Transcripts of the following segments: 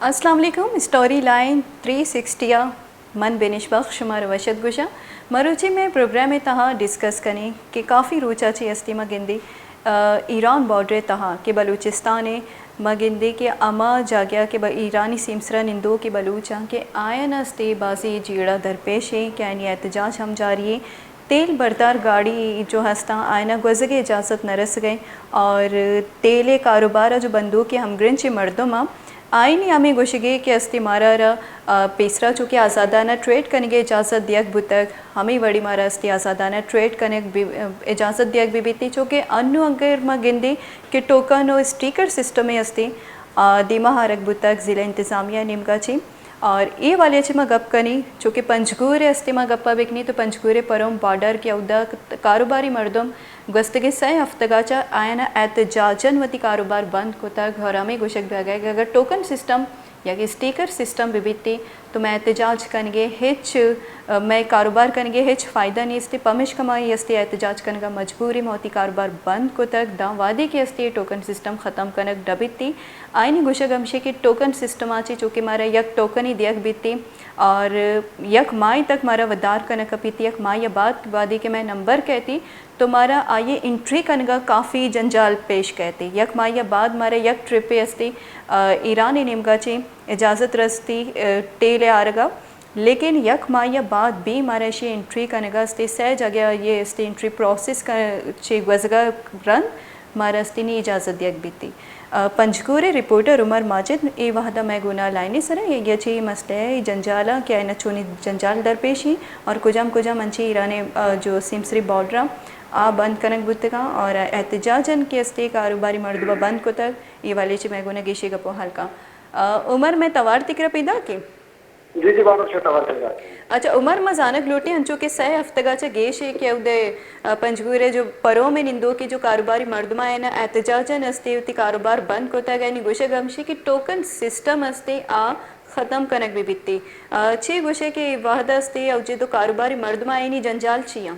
السلام علیکم، story line three sixty ءَ من بنش بخش شمارا وش ات گوشاں۔ مروچی مئے پروگرام ءِ تہا ڈسکس کنیں کہ کافی روچا چی ہستی ما گندی، آ، ایران بارڈر ءِ تہا کہ بلوچستان ءَ ما گندی کہ ہما جاگہ کہ با ایرانی سیمسرا نندوکیں بلوچاں کہ آیان ہستی بازی جیڑہ درپیشیں کہ آیانی احتجاج ہم جاری ایں۔ تیل بردار گاڑی جو ہستاں، آیانا گوزگ ءِ اجازت نہ رسگ ءَ اور تیل ءِ کاروبار ءَ جو بندوک ءِ ہمگرنچیں مردم آں، آیانی ہمے گوشگے کہ استی مارا را، آ، پیسرا چونکہ آزادانہ ٹریڈ کنگ ءِ اجازت دیگ بوتگ، ہمے وڑی مارا استی آزادانہ ٹریڈ کنگ بی-، اجازت دیگ بہ بیتی، چونکہ انو اگر ما گندیں کہ ٹوکن و اسٹیکر سسٹم استی، آ، دیما آرگ بوتگ ضلع انتظامیہ نیمگا چی۔ اور اے والے چی ما گپ کنی، چونکہ پنجگور استی ما گپا بکنی تو پنجگور پروم بارڈر کہ اودا کاروباری مردم گوستگیں سئے ہفتگا چہ آیانا احتجاجاً وتی کاروبار بند کتگ اور ہمے گوشگ بیاگئے کہ اگر ٹوکن سسٹم یا کہ اسٹیکر سسٹم بہ بیتی تو مئے احتجاج کنگے ہچ، مئے کاروبار کنگے ہچ فائدہ نیستی، پمشکا ما اے استی احتجاج کنگا مجبوری، ما وتی کاروبار بند کتگ، داں وہدی کہ استی ٹوکن سسٹم ختم کنگ نہ بیتی۔ آیانی گوشگ ہمشی کہ ٹوکن سسٹم آ چی چونکہ مارا یک ٹوکنے دیگ بیتی اور یک ماہی تک مارا ودار کنگ کپیتی، یک ماہی بعد وہدی کہ مئے نمبر کئیتی تو مارا آئی انٹری کنگا کافی جنجال پیش کئیتی۔ یک ماہی بعد مارا یک ٹرپے استی، آ، ایران نیمگا چی اجازت رستی، آ، تیل آرگا۔ لیکن یک ماہی بعد بھی مارا اشی انٹری کنگا استی، سئے جاگہ آئی استی انٹری پروسیس ک-، چی گوزگا رند مارا استی نی اجازت دیگ بیتی۔ آ، پنجگور رپورٹر عمر ماجد اے وہدا مئے گونا لائن سرا، یا چی مسئلہ ءِ جنجالا کہ آیانا چونی جنجال درپیشی اور کجام کجام انچی ایران ءِ، آ، جو سیمسری بارڈر آ بند کنگ بوتگاں اور احتجاجاً کہ استی کاروباری مردماں بند کتگ، اے والے چی مئے گونا گیشی گپ و حال کاں۔ آ، عمر مئے توار تکرا پیدا کہ؟ جی، جی، بانک شما توار پیدا کہ۔ اچھا، عمر، ما زانگ لوٹیں، انچو کہ سئے ہفتگا چہ گیش اے کہ اودے، آ، پنجگور ءِ جو پروم ءِ نندوکیں جو کاروباری مردماں آیانا احتجاجاً استی وتی کاروبار بند کتگ، آیانی گوشگ ہمشی کہ ٹوکن سسٹم استی آ ختم کنگ بہ بیتی۔ آ، چی گوشے کہ اے وہد استی او جد و کاروباری مردماں آیانی جنجال چی آں؟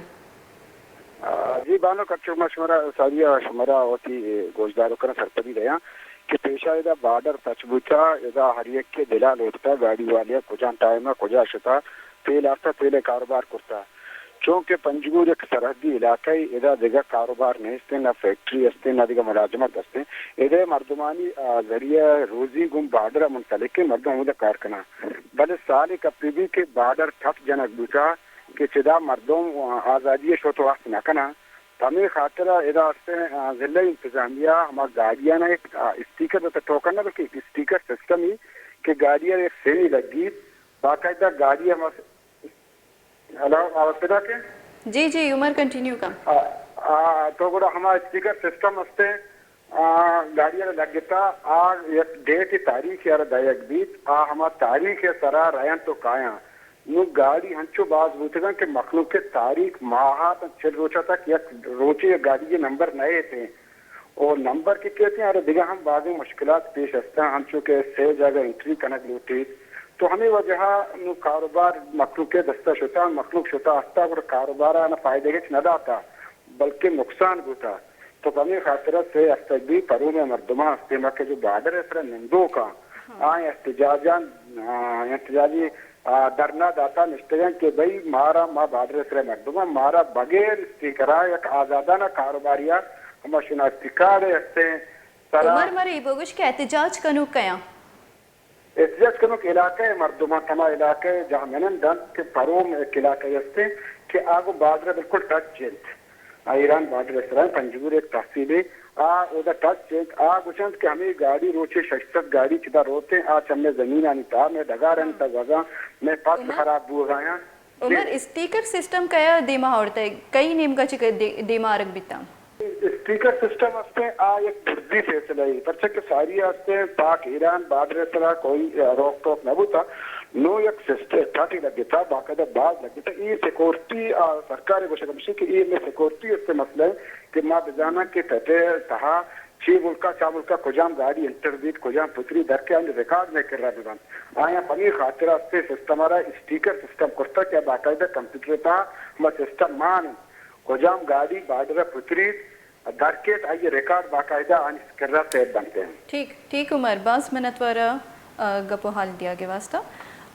آ، جی بانک، اچو ما شمارا ساری ءَ شمارا وتی گوشداروکاں سرپدی دیاں کہ پیشا ادا بارڈر ٹچ بوتا، ادا ہر یک کے دلا لوٹتا گاڑی والے کجام ٹائم ءَ کجا شتا، تیل آرتا، تیل ءِ کاروبار کرتا۔ چونکہ پنجگور یک سرحدی علاقہ ءِ، ادا دگہ کاروبار نیست، نہ فیکٹری است، نہ دگہ ملازمت است۔ ادا مردمانی، آ، ذریعہ روزی گوں بارڈر ءَ منسلک ایں، مردم ہمودا کار کناں۔ بلے سالے کپی بی کہ بارڈر ٹچ جنگ بوتا، کہ چدا مردم آزادی ءَ شوت و وخت نہ کناں۔ پمے خاطر ءَ ادا استیں، آ، ضلع انتظامیہ ہما گاڑیاں ءَ یک، آ، اسٹیکر، تو ٹوکن نہ بلکہ یک اسٹیکر سسٹم ای کہ گاڑی ءَ یک سیمی لگی، باقاعدہ گاڑی ءَ ہما س-، ہلو، آواز پیدا کہ؟ جی، جی، عمر کنٹینیو کن۔ آ، آ، تو گڑا ہما اسٹیکر سسٹم استیں، آ، گاڑی ءَ را لگتا، آ یک ڈیٹ تاریخ ءَ را دئیگ بیت، آ ہما تاریخ ءِ سرا رینت و کایاں۔ نوں گاڑی ہنچو باز بوتگاں کہ مخلوق ءِ تاریخ ماہات چل روچا تک یک روچے گاڑی ءِ نمبر نہ ایتیں۔ او نمبر کہ کیتیں، آ را دگہ ہم بازیں مشکلات پیش استاں، ہنچو کہ سے جاگہ انٹری کنگ لوٹیت۔ تو ہمے وجہ ءَ نوں کاروبار مخلوق ءِ دستا شتا، مخلوق شتا استا، گڑا کاروبار ءَ نہ فائدہ ہچ نہ داتا، بلکہ نقصان بوتا۔ تو پمے خاطر ءَ سے ہفتگ بی پروم ءِ مردماں استیں ما کہ جو بارڈر ءِ سرا نندوک آں، آ احتجاجاں، آ، احتجاجی، آ، دھرنا داتا نشتگ انت کہ بھئی مارا، ما بارڈر ءِ سرا مردماں، مارا بغیر اسٹیکر ءَ یک آزادانہ کاروباری ءَ ہما شناختی کارڈ ءِ استیں سرا۔ عمر، مرے بگوش کہ احتجاج کنوک کئے آں؟ احتجاج کنوک علاقہ ءِ مردماں، ہما علاقہ ءِ جاہ منند انت کہ پروم یک علاقہ است انت کہ آ گوں بارڈر ءَ بالکل ٹچ انت۔ آ ایران بارڈر ءِ سرا انت، پنجگور یک تحصیلے، آ اودا ٹچ انت۔ آ گوشنت کہ ہمے گاڑی روچے شش سد گاڑی چدا روت انت، آ چمے زمینانی تہا مئے ڈگارانی تہا گوزاں، مئے پس خراب بوگایاں۔ عمر، اسٹیکر سسٹم کئے دیما آورتگ، کئی نیمگا چہ دے-، دیما آرگ بیتاں؟ اسٹیکر سسٹم ہستیں، آ یک دزی فیصلہ ای، پرچہ کہ ساری ہستیں پاک ایران بارڈر ءِ سرا کوئی روک ٹوک نہ بوتا، نوں یک سسٹم ٹاٹی لگتا، باقاعدہ باز لگتا۔ ای سیکورٹی، آ، سرکار ءِ گوشگ ہمشی کہ ای ہمے سیکورٹی است مسئلہ ہے کہ ما بزاناں کہ ٹٹے تہا چی ملکا چا ملکا کجام گاڑی انٹر بیت، کجام پتری در کے آنی ریکارڈ میں کرا ببنت۔ آیاں پمی خاطر است سسٹم را اسٹیکر سسٹم کرتا کہ باقاعدہ کمپیوٹر تہا ہما سسٹم مان انت۔ کجام گاڑی بارڈر ءَ پتریت، در کیت، آئی ءِ ریکارڈ باقاعدہ آنی کرا سیو بنت انت۔ ٹھیک، ٹھیک عمر، باز منتوار آں۔ گپ و حال دیگ ءِ واستہ۔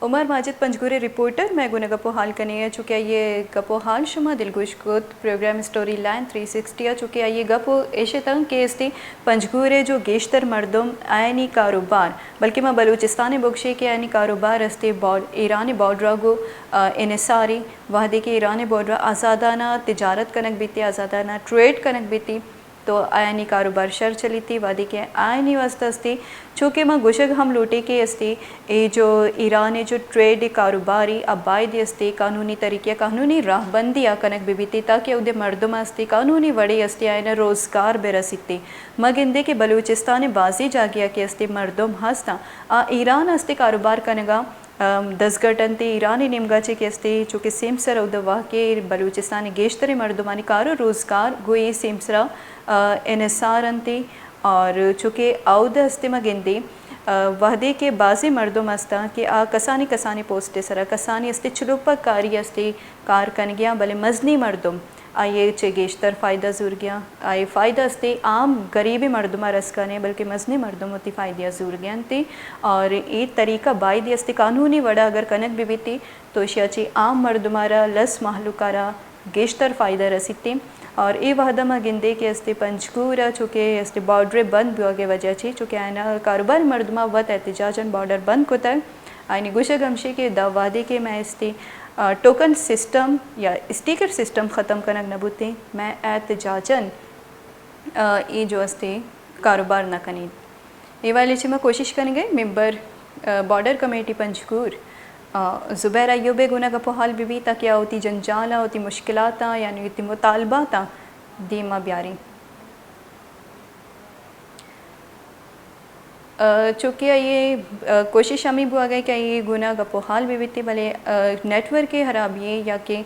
عمر ماجد پنجگور ءِ رپورٹر مئے گون ءَ گپ و حال کنگ ءَ، چونکہ آئی ءِ گپ و حال شما دلگوش کت program story line three sixty ءَ، چونکہ آئی ءِ گپ و ایش اتنت کہ استی پنجگور ءِ جو گیشتر مردم آیانی کاروبار، بلکہ ما بلوچستان ءَ بگشے کہ آیانی کاروبار استی بار-، ایران ءِ بارڈر ءَ گوں، آ، انحصاری، وہدے کہ ایران ءِ بارڈر ءَ آزادانہ تجارت کنگ بیتی، آزادانہ ٹریڈ کنگ بیتی، تو آیانی کاروبار شر چلیتی، وہدے کہ آیانی واستہ استی، چونکہ ما گوشگ ہم لوٹے کہ استی، اے جو ایران ءِ جو ٹریڈ کاروباری آ باید استی قانونی طریقے، قانونی راہبندی آ کنگ بہ بیتی، تاکہ اودے مردم استی قانونی وڑے استی آیانا روزگار بہ رسیتی۔ ما گندے کہ بلوچستان ءِ بازیں جاگہے کہ استی مردم ہستاں، آ ایران استی کاروبار کنگا ام، دزگٹ انت، ایران ءِ نیمگا چہ کہ استی، چونکہ سیمسر اود واقعی بلوچستان ءِ گیشتریں مردمانی کار و روزگار گوں اے سیمسرا، آ، انحصار انت اور چونکہ اود استی ما گندیں، آ، وہدے کہ بازیں مردم استاں کہ آ کسانی کسانی پوسٹ ءِ سرا، کسانی استی چلوپگ کاری استی کار کنگیاں، بلے مزنیں مردم آئی ءَ چہ گیشتر فائدہ زورگیاں۔ آئی فائدہ استی عام غریبیں مردم ءَ رس کنے، بلکہ مزنیں مردم وتی فائدہ ءَ زورگیاں انت اور اے طریقہ باید استی قانونی وڑا اگر کنگ بہ بیتی تو اشیا چہ عام مردم ءَ را، لس مہلوک ءَ را گیشتر فائدہ رسیتی۔ اور اے وہدا ما گندے کہ استی پنجگور ءَ چونکہ استی بارڈر بند بوگ ءِ وجہ چہ، چونکہ آیانا کاروبار مردم ءَ وت احتجاجاً بارڈر بند کتگ۔ آیانی گوشگ ہمشی کہ دا وہدے کہ مئے استی، آ، ٹوکن سسٹم یا اسٹیکر سسٹم ختم کنگ نہ بوتیں، مئے احتجاجاً، آ، اے جو استی کاروبار نہ کنیت۔ اے حوالے چہ ما کوشش کنگے ممبر، آ، بارڈر کمیٹی پنجگور، آ، زبیر ایوب ءِ گونا گپ و حال بہ بیت تاکہ آ وتی جنجالاں، وتی مشکلاتاں یعنی وتی مطالباتاں دیما بیاریں۔ آ، چونکہ آئی ءِ، آ، کوشش ہمے بوگ ءَ کہ آئی ءِ گونا گپ و حال بہ بیتی، بلے، آ، نیٹ ورک ءِ خرابی ءَ یا کہ،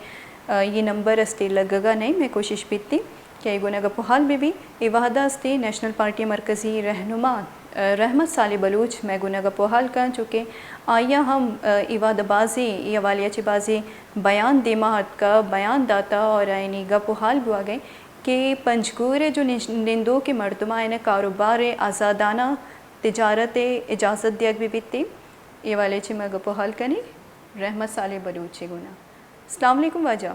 آ، اے نمبر استی لگگا نہیں، مئے کوشش بیتی کہ آئی ءِ گونا گپ و حال بہ بی۔ اے وہدا استی نیشنل پارٹی ءِ مرکزی رہنما، آ، رحمت صالح بلوچ مئے گونا گپ و حال کن، چونکہ آئی ءَ ہم، آ، اے وہدا بازیں، اے حوالے ءَ چہ بازیں بیان دیما آتکا، بیان داتا اور آیانی گپ و حال بوگ ءَ کہ پنجگور ءِ جو نش-، نندوکیں مردم آیانا کاروبار ءِ آزادانہ تجارت ءِ اجازت دیگ بہ بیتی۔ اے حوالے چہ ما گپ و حال کنیں رحمت صالح بلوچ ءِ گونا۔ السلام علیکم واجہ۔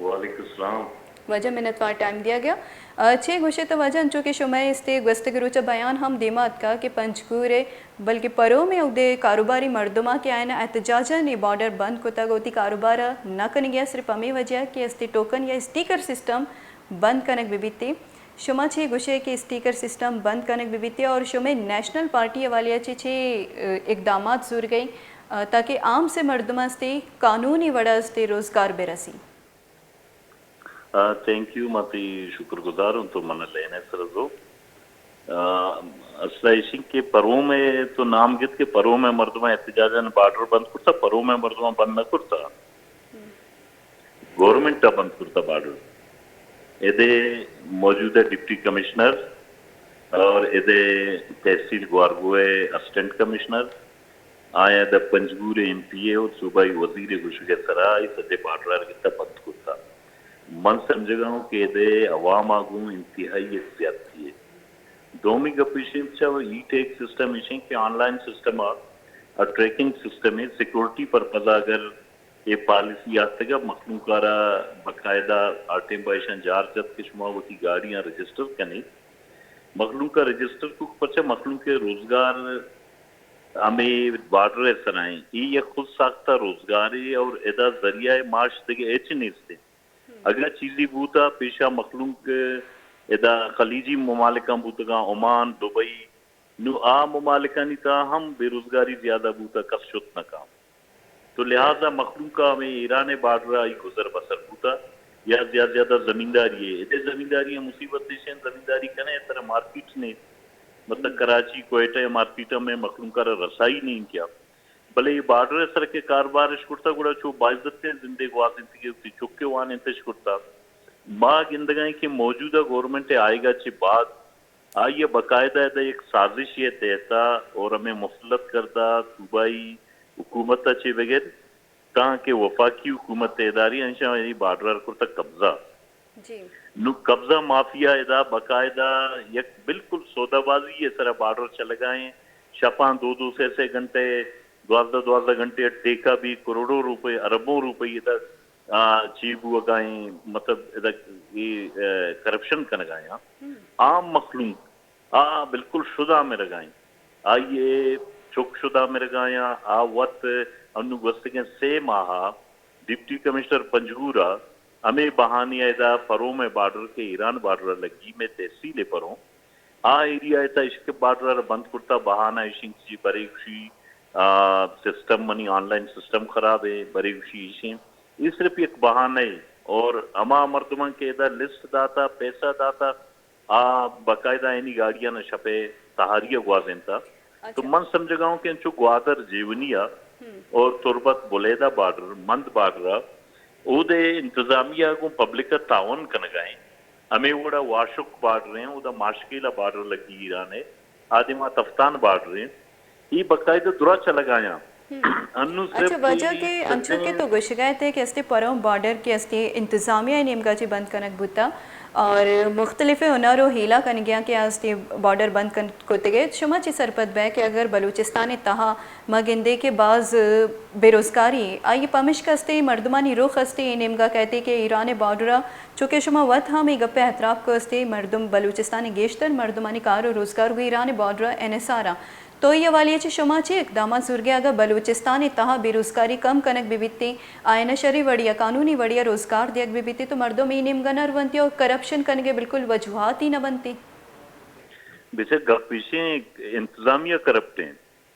وعلیکم السلام۔ واجہ منتوار ٹائم دیگ ءَ۔ آ، چے گوشے تو واجہ انچو کہ شمئے استے گوستگیں روچ ءَ بیان ہم دیما اتکا کہ پنجگور ءِ بلکہ پروم ءَ اودے کاروباری مردماں کہ آیانا احتجاجاً اے بارڈر بند کتگ وتی کاروبار ءَ نہ کنگی ءَ صرف ہمے وجہ کہ استے ٹوکن یا اسٹیکر سسٹم بند کنگ بہ بیت۔ شما چے گوشے کہ اسٹیکر سسٹم بند کنگ بہ بیت اور شمئے نیشنل پارٹی حوالے ءَ چے چے، آ، اقدامات زورگئی، آ، تاکہ عام سے مردم استے قانونی وڑا استے روزگار بہ رسی؟ آ، تھینک یو، ما تئی شکر گزار ہوں تو من لین ءِ سر زو۔ آ، اصل ایشی کہ پروم ءَ تو نام گت کہ پروم ءَ مردماں احتجاجاً بارڈر بند کرتا، پروم ءَ مردماں بند نہ کرتا۔ گورنمنٹ ءَ بند کرتا بارڈر۔ ادے موجودہ ڈپٹی کمشنر اور ادے تحصیل گوارگو ءِ اسسٹنٹ کمشنر، آیاں داں پنجگور ءِ ایم پی اے اور صوبائی وزیر ءِ گوشگ ءِ سرا اے سجیں بارڈر ءَ گتا بند کرتا۔ من سمجھگا ہوں کہ ادے عوام ءَ گوں انتہائی یک زیادتی ہے۔ دومی گپ ایش انت، چہ ای ٹیگ سسٹم ایش انت کہ آن لائن سسٹم ءَ، ٹریکنگ سسٹم ءَ سیکورٹی پرپز ءَ اگر اے پالیسی آتکگ ءَ مخلوق ءَ را باقاعدہ آ ٹیم پہ ایشاں جار جت کہ شما وتی گاڑیاں رجسٹر کن ایت۔ مخلوق ءَ رجسٹر کت، پرچہ مخلوق ءِ روزگار ہمے بارڈر ءِ سرا ایں۔ اے یک خود ساختہ روزگارے اور ادا ذریعہ معاش دگہ ہچ نیست۔ اگاں چیزے بوتا پیشا مخلوق ادا خلیجی ممالکاں بوتگاں، عمان، دبئی، نوں آ ممالکانی تہا ہم بے روزگاری زیادہ بوتا، کس شت نہ کن۔ تو لہذا مخلوق ءَ ہمے ایران ءِ بارڈر ءَ آئی گزر بسر بوتا یا زیات زیادہ زمینداری ءَ۔ ادے زمینداری ءِ مصیبت ایش انت، زمینداری کنے ترا مارکیٹ نے، مطلب کراچی، کوئٹہ ءِ مارکیٹ ءَ مئے مخلوق ءَ را رسائی نے کیا۔ بلے اے بارڈر ءِ سر کہ کاربار اش کرتا گڑا چو باعزت ءِ زندے گوازینتگی، وتی چک ءَ وانینت اش کرتا۔ ما گندگائیں کہ موجودہ گورنمنٹ ءِ آئیگ ءَ چہ بعد آئی ءَ باقاعدہ ادا یک سازشے ءِ تحت ءَ اور ہمے مسلط کردہ صوبائی حکومت ءَ چہ بگر تاں کہ وفاقی حکومت ءِ ادارے انشاں اے بارڈر ءَ کرتگ قبضہ۔ جی۔ نوں قبضہ مافیا ادا باقاعدہ یک بالکل سودا بازی ءِ سرا بارڈر چلگا ایں۔ شپاں دو دو سے سے گھنٹے، دوازدہ دوازدہ گھنٹے ٹیکہ بھی کروڑوں روپے، اربوں روپے ادا، آ، چی بوگائیں، مطلب ادا یہ، آ، کرپشن کنگایاں۔ عام مخلوق آ بالکل شدا مرگائیں۔ آئی ء چک شدا مرگایاں۔ آ وت انو گوستگیں سے ماہ ء ڈپٹی کمشنر پنجگور ء ہمے بہانے ء ادا پروم ء بارڈر کہ ایران بارڈر ء لگی، مئے تحصیل ء پروم، آ ایریا ء تہ اشکپ بارڈر ء را بند کرتا۔ بہانہ ایشیں کہ جی برے گوشی، آ، سسٹم منی آن لائن سسٹم خراب ہے، برے گوشی ایشیں۔ یہ صرف یک بہانہ ہے۔ اور ہما مردماں کہ ادا لسٹ داتا، پیسہ داتا، آ باقاعدہ اینی گاڑیاں شپے تہاری ء گوازینتا۔ تو من سمجھگا ہوں کہ انچو گوادر جیونی ء اور تربت بلیدہ بارڈر، مند بارڈر ء اودے انتظامیہ گوں پبلک ء تعاون کنگا ہیں۔ ہمے وڑا واشک بارڈر ہیں، اودا ماشکیلا بارڈر لگی ایران ہے، آدما تفتان بارڈر ہیں۔ یہ باقاعدہ درا چلگایاں۔ انوں اچھا، صرف وجہ کہ انچو کہ تو گوشگا ات کہ استے پروں بارڈر کہ استے انتظامیہ نیمگا چی بند کنگ بوتا اور مختلف ہنر و حیلہ کنگیاں کہ استے بارڈر بند کن کتگے، شما چی سرپد بے کہ اگر بلوچستان تہا ما گندے کہ باز بے روزگاری آئی پمشک استے، مردمانی رخ استے اے نیمگا کہتے کہ ایران بارڈرا، چونکہ شما وت ہم اے گپے اعتراف کو استے، مردم بلوچستان گیشتر مردمانی کار و روزگار گو ایران بارڈرا انحصارا۔ تو اے حوالے ء چہ شما چے اقدامات زورگے؟ اگاں بلوچستان ء تہا بے روزگاری کم کنگ بہ بیتیں، آیان ء شریں وڑے ء قانونی وڑے ء روزگار دیگ بہ بیتیں تو مردم اے نیمگ ء نہ رونتیں اور کرپشن کنگ ء بالکل وجوہات ہی نہ بنتیں۔ بے شک گپ ایشیں انتظامیہ کرپٹ ہیں۔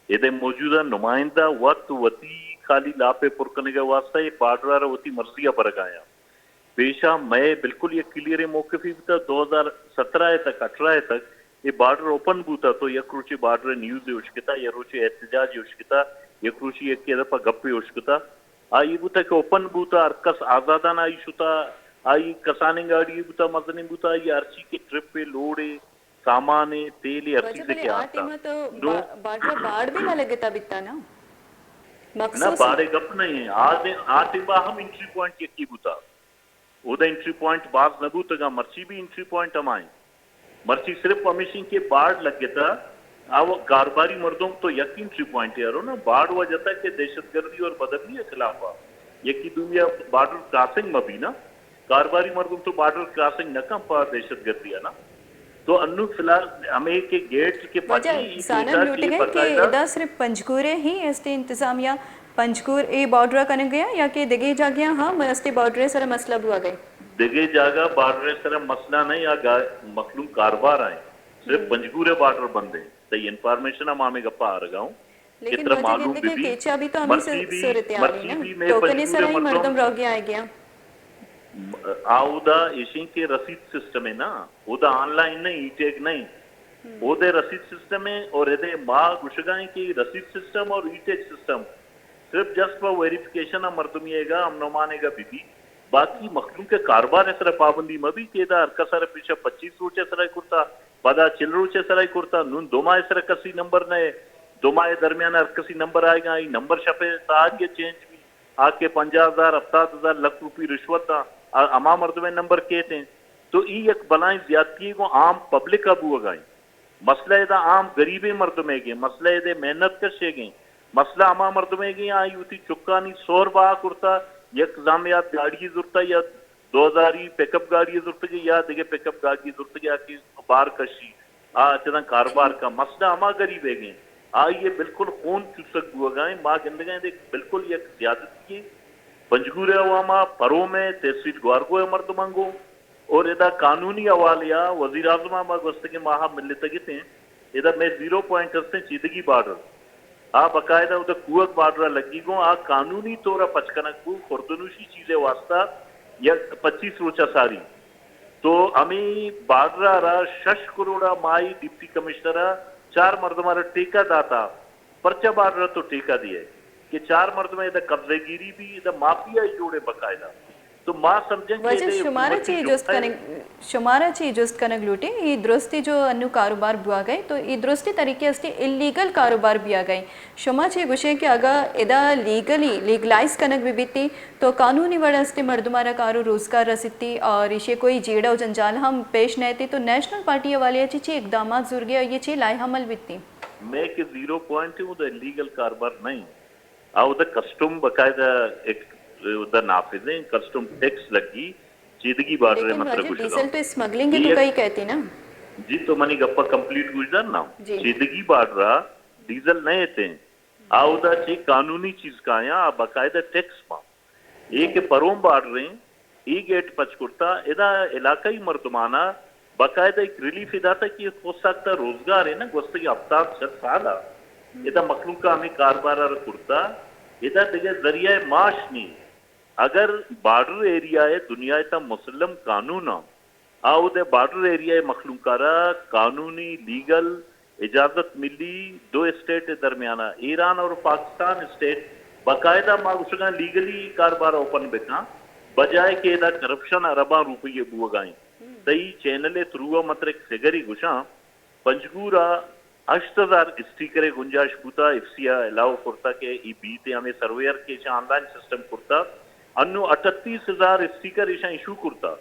ادے موجودہ نمائندہ وت وتی خالی لاپ ء پر کنگ ء واسطہ اے بارڈر ء را وتی مرضی ء برگ ء آیاں۔ پیشا مئے بالکل یک کلیئریں موقفے بوتا، دو ہزار سترہ ء تک، اٹھارہ ء تک اے بارڈر اوپن بوتا تو یک روچے بارڈر ء نیوز ء اشکتا، یک روچے احتجاج ء اشکتا، یک روچے یکے ء دپا گپے اشکتا۔ آ اے بوتا کہ اوپن بوتا، ہر کس آزادانہ آئی شتا، آئی کسانیں گاڑی بوتا، مزنیں بوتا، آئی ہرچی کہ ٹرپ ء لوڈ ء سامان ء تیل ء ہر واجہ چیز ء بلے کہ آ آتا۔ ٹیم ء تو نو با-، بارڈر ء بارڈ بھی نہ لگتا بیتا نا؟ نہ، مخصوص بارڈ ء گپ نہیں ہے۔ آ دے-، آ ٹیم ء ہم انٹری پوائنٹ یکی بوتا۔ اودا انٹری پوائنٹ باز نہ بوتگاں، مرچی بھی انٹری پوائنٹ ہمائیں۔ مرچی صرف ہمیشیں کہ بارڈ لگتا، آ وہ کاروباری مردم تو یک انٹری پوائنٹ یارو نا، بارڈ وجہ تھا کہ دہشت گردی اور بدامنی کے خلاف آ۔ یکی دومی بارڈر کراسنگ مہ بی نا، کاروباری مردم تو بارڈر کراسنگ نہ کن پا دہشت گردی ہے نا۔ تو انو فی الحال ہمیں کہ گیٹ کے واجہ پاچی زانن لوٹگئے کہ باقاعدہ ادا صرف پنجگور ء ہی استے انتظامیہ پنجگور اے بارڈر ء کنگ ء یا کہ دگہ جاگہاں ہم استے بارڈر ء سر ء مسئلہ بوگ ء؟ دگہ جاگہ بارڈر ء سر ء مسئلہ نہیں، آ گا-، مخلوق کاروبار آئیں، صرف پنجگور ء بارڈر بند ہے۔ تئی انفارمیشن ہم ہمیں گپا آ رگا ہوں۔ لیکن ترا واجہ معلوم گندگے بی، کیچا بھی تو ہمیں مرچی بھی، ٹوکن ء سر ء ہی مردم روگی آئے گیا۔ آ اودا ایشیں کہ رسید سسٹم ہے نا، اودا آن لائن نہیں، ای ٹیگ نہیں۔ اودا رسید سسٹم ہے اور ادے ما گشگائیں کہ رسید سسٹم اور ای ٹیگ سسٹم صرف جسٹ پہ ویریفیکیشن ء مردمی ء گا امن امان ء گا بہ بی۔ باقی مخلوق ء کاروبار ء سر ء پابندی مہ بی کہ ادا ہر کس ء را پیشہ پچیس روچ ء سر ء کرتا، پدا چل روچ ء سر ء کرتا، نون دو ماہ ء سر ء کسی نمبر نہ ہے، دو ماہ ء درمیان ہر کسی نمبر آئے گا، آئی نمبر شپ ء ساری ء چینج بی، آ کہ پنجاہ ہزار، ہفتاد ہزار، لکھ روپی رشوت داں، آ ہما مردم ء نمبر کیت ہیں۔ تو ای یک بلائیں زیادتی گوں عام پبلک ء بوگ ء انت۔ مسئلہ ادا عام غریبیں مردمے گیں، مسئلہ ادے محنت کشے گیں، مسئلہ ہما مردمے گیں آئی وتی چکانی سور بہا کرتا، یک زامیات گاڑی زرتا یا دو ہزاری پک اپ گاڑی زرتگی یا دگہ پک اپ گاڑی زرتگی آ کہ بار کشی، آ چداں کاروبار کا مسئلہ ہما غریبے گیں، آئی بالکل خون چوسگ بوگائیں۔ ما گندگائیں دیکھ بالکل یک زیادتی ہے پنجگور ء عوام ء، پروم ء، تحصیل گوارگو ء مردماں گوں اور ادا قانونی حوالے ء وزیر اعظم ء ما گوستگیں ماہ ء ملتگ اتیں، ادا مئے زیرو پوائنٹ ہستیں چیدگی بارڈر، آ باقاعدہ ادا کوہگ بارڈر ء لگی گوں، آ قانونی طور ء پچ کنگ بو، خوردنوشی چیز ء واسطہ یک پچیس روچ ء ساری۔ تو ہمے بارڈر ء را شش کروڑ ء ماہی ڈپٹی کمشنر ء چار مردم ء را ٹیکہ داتا، پرچہ بارڈر ء تو ٹیکہ دیئے کہ چار مردم ء ادا قبضہ گیری بی، ادا مافیا ہی جوڑے باقاعدہ۔ تو ما سمجھیں کہ واجہ ادے شمارا حکومتی چی جست جملہ کنگ، شمارا چی جست کنگ لوٹی؟ ای درستی جو انو کاروبار بوا گئے، تو ای درستی طریقے استی، الیگل کاروبار بیا گئے۔ شما چی گوشیں کہ اگا ادا لیگلی، لیگلائز کنگ بی بیتی، تو قانونی وڑ استی مردمارا کار و روزگار رسیتی اور ایشی کوئی جیڑہ و جنجال ہم پیش نہ ایتی، تو نیشنل پارٹی حوالے چی چی اقدامات زورگے اور یہ چی لائحہ عمل بیتی؟ میں کہ زیرو پوائنٹ ایں، اودا الیگل کاروبار نہ ایں۔ آ اودا کسٹم باقاعدہ ایکٹ اودا نافذ ایں، کسٹم ٹیکس لگی، چیدگی بارڈر ءِ لیکن مطلب واجہ گوشگ ءَ ڈیزل آں۔ تو اسمگلنگ ءِ تو کئی کہتے نا؟ جی، تو منی گپ ءَ کمپلیٹ گوش دار نا۔ جی۔ چیدگی بارڈر ءَ ڈیزل نہ ایتیں۔ آ اودا چی قانونی چیز کایاں، آ باقاعدہ ٹیکس باں۔ اے کہ پروم بارڈر ایں، اے گیٹ پچ کرتا، ادا علاقائی مردمانا باقاعدہ ایک ریلیف داتا کہ خود ساختہ روزگار ایں نا، گوستگیں ہفتاد شست سالا ادا مخلوقا ہمے کاربارا را کرتا، ادا دگہ ذریعہ معاش نیں۔ اگر بارڈر ایریا ءِ دنیا ءِ تہا مسلم قانون آں، آ اود ءِ بارڈر ایریا ءِ مخلوق ءَ را قانونی، لیگل اجازت ملی۔ دو اسٹیٹ ءِ درمیان ءَ، ایران اور پاکستان اسٹیٹ، باقاعدہ ما گوشگاں لیگلی کاربار اوپن بکاں، بجائے کہ ادا کرپشن ارباں روپیے بوگا ایں۔ تئی چینل ءِ تھرو ءَ من ترا یک فگرے گوشاں، پنجگور ءَ ہشت ہزار اسٹیکر ءِ گنجائش بوتا، ایف سی ءَ الاؤ کرتا کہ ای بیت، ہمے سرویئر کہ ایشاں آن لائن سسٹم کرتا، انوں اٹھتیس ہزار اسٹیکر ایشاں ایشو کرتا۔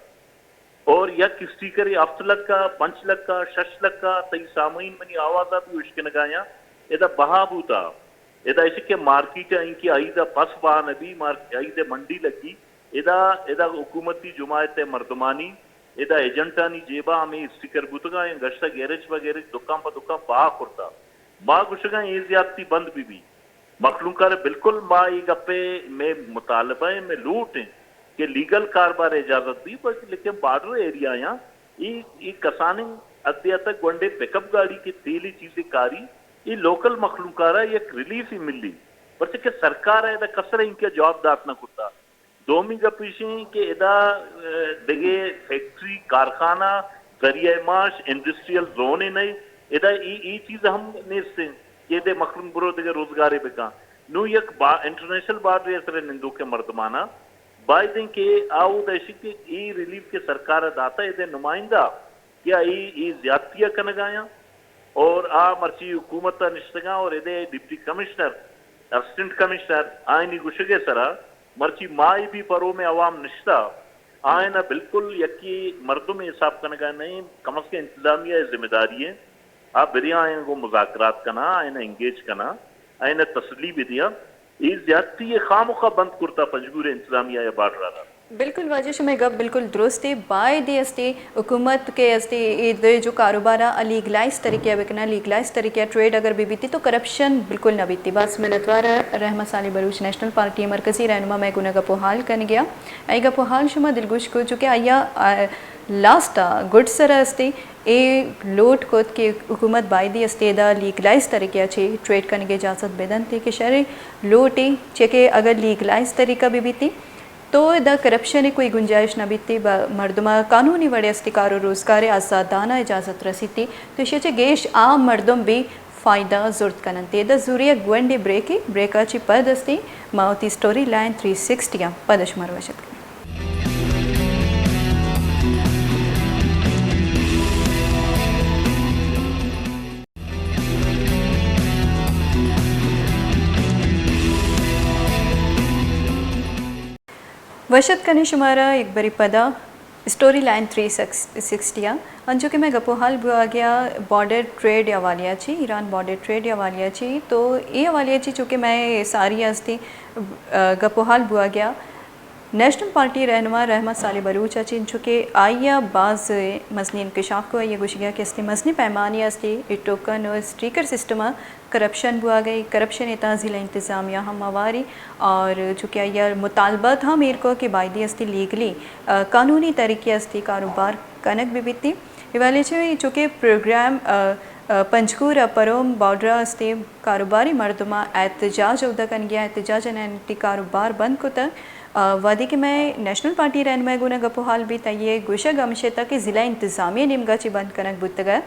اور یک اسٹیکر ءِ ہفت لکھ ءَ، پنچ لکھ ءَ، شش لکھ ءَ، تئی سامعین منی آواز ءَ بھی اشکنگایاں، ادا بہا بوتا۔ ادا ایش کہ مارکیٹ ءَ اینکہ آئی دا پس بہا نہ بی، مارک-، آئی دے منڈی لگی۔ ادا، ادا حکومتی جماعت ءِ مردمانی، ادا ایجنٹانی جیبا ہمے اسٹیکر بوتگا، گشتہ گیرج پہ گیرج، دکان پہ دکان بہا کرتا۔ ما گوشگاں اے زیادتی بند بہ بی۔ مخلوق ءَ را بالکل ما اے گپ ءَ، مئے مطالبہ ایں، مئے لوٹ ایں کہ لیگل کاربار ءِ اجازت بی، بس لیکن بارڈر ایریا یاں اے، اے کسانیں حدے ءَ تک گونڈیں پک اپ گاڑی کہ تیلی چیزے کاری، اے لوکل مخلوق ءَ را یک ریلیفے ملی، پرچہ کہ سرکار ءَ ادا کسر ءَ اینکہ جواب دات نہ کرتا۔ دومی گپ ایش ایں کہ ادا، اه، دگہ فیکٹری، کارخانہ، ذریعہ معاش، انڈسٹریل زون ایں نئے، ادا ای، ای چیز ہم نیست ایں کہ ادے مخلوق برو دگہ روزگارے بکاں۔ نوں یک با-، انٹرنیشنل بارڈر ءِ سر ءَ نندوکیں مردماناں باید ایں کہ آ اود ءَ اشی کہ ای ریلیف کہ سرکار ءَ داتا، ادے نمائندہ کہ آ اے، اے زیادتی ءَ کنگ ءَ آیاں اور آ مرچی حکومت ءَ نشتگاں اور ادے ڈپٹی کمشنر، اسسٹنٹ کمشنر، آیانی گوشگ ءِ سرا مرچی ما اے بھی پروم ءِ عوام نشتہ، آیاں بالکل یکے مردم حساب کنگ ءَ نہ ایں، کم از کم انتظامیہ ءِ ذمہ داری ایں، آ برے آیاں گوں مذاکرات کناں، آیاں انگیج کناں، آیاں تسلی بدیاں۔ اے زیادتی ءَ خامخا بند کرتا پنجگور ءِ انتظامیہ ءَ بارڈر ءَ را۔ بالکل واجہ، شمئے گپ بالکل درست ایں۔ باید اے استے حکومت کہ استے اے دے جو کاروبار ءَ لیگلائز طریقے ءَ بکناں، لیگلائز طریقے ءَ ٹریڈ اگر بہ بیتی تو کرپشن بالکل نہ بیتی۔ باز منتوار رحمت صالح بلوچ نیشنل پارٹی ءِ مرکزی رہنما مئے گون ءَ گپ ءُ حال کنگ ءَ۔ اے گپ ءُ حال شما دلگوش کو، چونکہ آئی ءَ، آ، لاسٹ ءَ گڈ سر ءَ استے اے لوٹ کت کہ حکومت بایدی استے ادا لیگلائز طریقے ءَ چہ ٹریڈ کنگ ءِ اجازت بدنت کہ شریں لوٹے، چہ کہ اگر لیگلائز طریقہ بہ بیتی تو ادا کرپشن ءِ کوئی گنجائش نہ بیتی، با مردم ءَ قانونی وڑے استے کار ءُ روزگار ءِ آزادانہ اجازت رسیتی، تو ایشی ءَ چہ گیش عام مردم بھی فائدہ زرت کننت۔ ادا زوری یک گونڈے بریکے، بریک ءَ چہ پد استے ما وتی اسٹوری لائن تھری سکسٹی ءَ پد شمارا وش اتک کنیں۔ وش اتک کنیں شمارا یک بری پدا اسٹوری لائن تھری سکسٹی ءَ۔ انچو کہ مئے گپ ءُ حال بوگ ءَ بارڈر ٹریڈ ءِ حوالے ءَ چہ، ایران بارڈر ٹریڈ ءِ حوالے ءَ چہ، تو اے حوالے ءَ چہ چونکہ مئے ساری ءَ استے، ا، گپ ءُ حال بوگ ءَ نیشنل پارٹی رہنما رحمت صالح بلوچ ءَ چہ، انچو کہ آئی ءَ باز مزنیں انکشاف کو، آئی ءِ گوشگ ءَ کہ استے مزنیں پیمانے ءَ استے اے ٹوکن ءُ اسٹیکر سسٹم ءَ کرپشن بوگ ءَ، کرپشن ءِ تہا ضلع انتظامیہ ہم ہواری اور چونکہ آئی ءَ مطالبات ہم ایر کو کہ بایدی استے لیگلی، ا، قانونی طریقے استے کاروبار کنگ بہ بیتی۔ اے حوالے چہ چونکہ پروگرام، ا، ا، پنجگور ءَ پروم بارڈر ءَ استے کاروباری مردماں احتجاج اودا کنگی ءَ، احتجاج ءَ آیانی کاروبار بند کتگ۔ ا، وہدے کہ مئے نیشنل پارٹی رہنمائی گون ءَ گپ ءُ حال بیت، آئی ءِ گوشگ ہمیش اتگ کہ ضلع انتظامیہ ءِ نیمگ ءَ چہ بند کنگ بوتگ ءَ